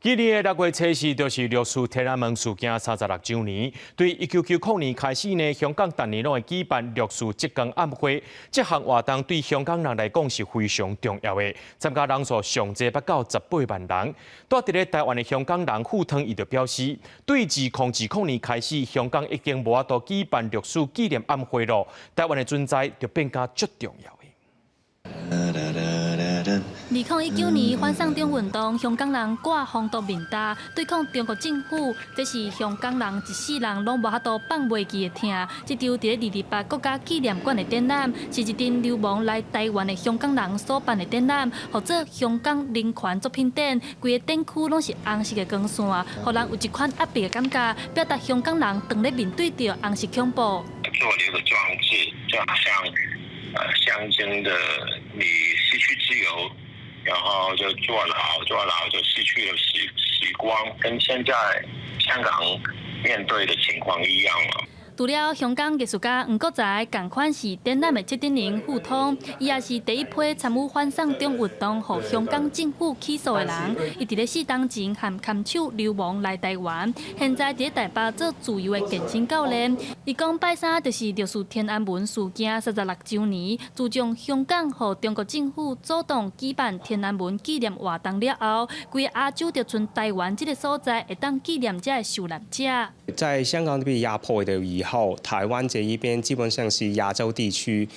今年的6月初四就是六四天安門事件36週年。對1990年開始呢，香港逐年攏會舉辦六四燭光暗會。這項活動對香港人來講是非常重要的，參加人數上濟捌到18萬人。住佇咧台灣的香港人傅湯伊就表示，對2020年開始，香港已經無法度舉辦六四紀念暗會咯，台灣的存在就變甲足重要。2019年反送中運動，香港人掛防毒面罩對抗中國政府，這是香港人一世人攏無法度放袂記的疼。這場佇咧228國家紀念館的展覽，是一陣流亡來台灣的香港人所辦的展覽，號做香港人權作品展。規个展區攏是紅色的光線，予人有一款壓迫的感覺，表達香港人當咧面對著紅色恐怖。做了一個裝置，就好像象徵著你失去自由，然後就坐牢，坐牢就失去了時光，跟現在香港面對的情況一樣了。除了香港藝術家黃國才，仝款是展覽的策展人傅湯，伊也是第一批參與反送中運動，予香港政府起訴的人。伊佇咧4冬前含牽手流亡來台灣，現在佇咧台北做自由的健身教練。伊講拜三就是六四天安門事件36週年，自從香港予中國政府阻擋舉辦天安門紀念活動了後，規个亞洲就賰台灣這个所在會當紀念這个受難者。在香港被壓迫的以後，台灣這一邊基本上是亞洲地區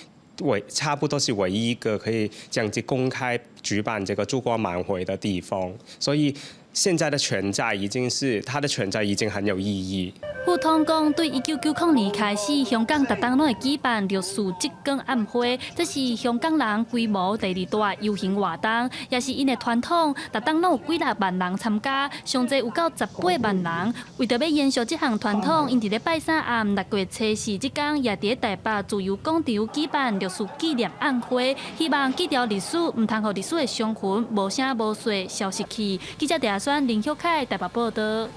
差不多是唯一一個可以這樣子公開舉辦這個燭光晚會的地方，所以現在的存在已經是它的存在已經很有意義。傅湯講，對1990年開始，香港逐冬攏會舉辦六四燭光暗會，這是香港人規模第二大遊行活動，也是𪜶的傳統。逐冬攏有幾若萬人參加，上濟有到18萬人。為著欲延續這項傳統，𪜶佇咧拜三暗6月初四這工，也佇咧台北自由廣場舉辦六四紀念暗會，希望記牢歷史，毋通予歷史的傷痕無聲無息消失去。記者鄭選林旭凱台北報道。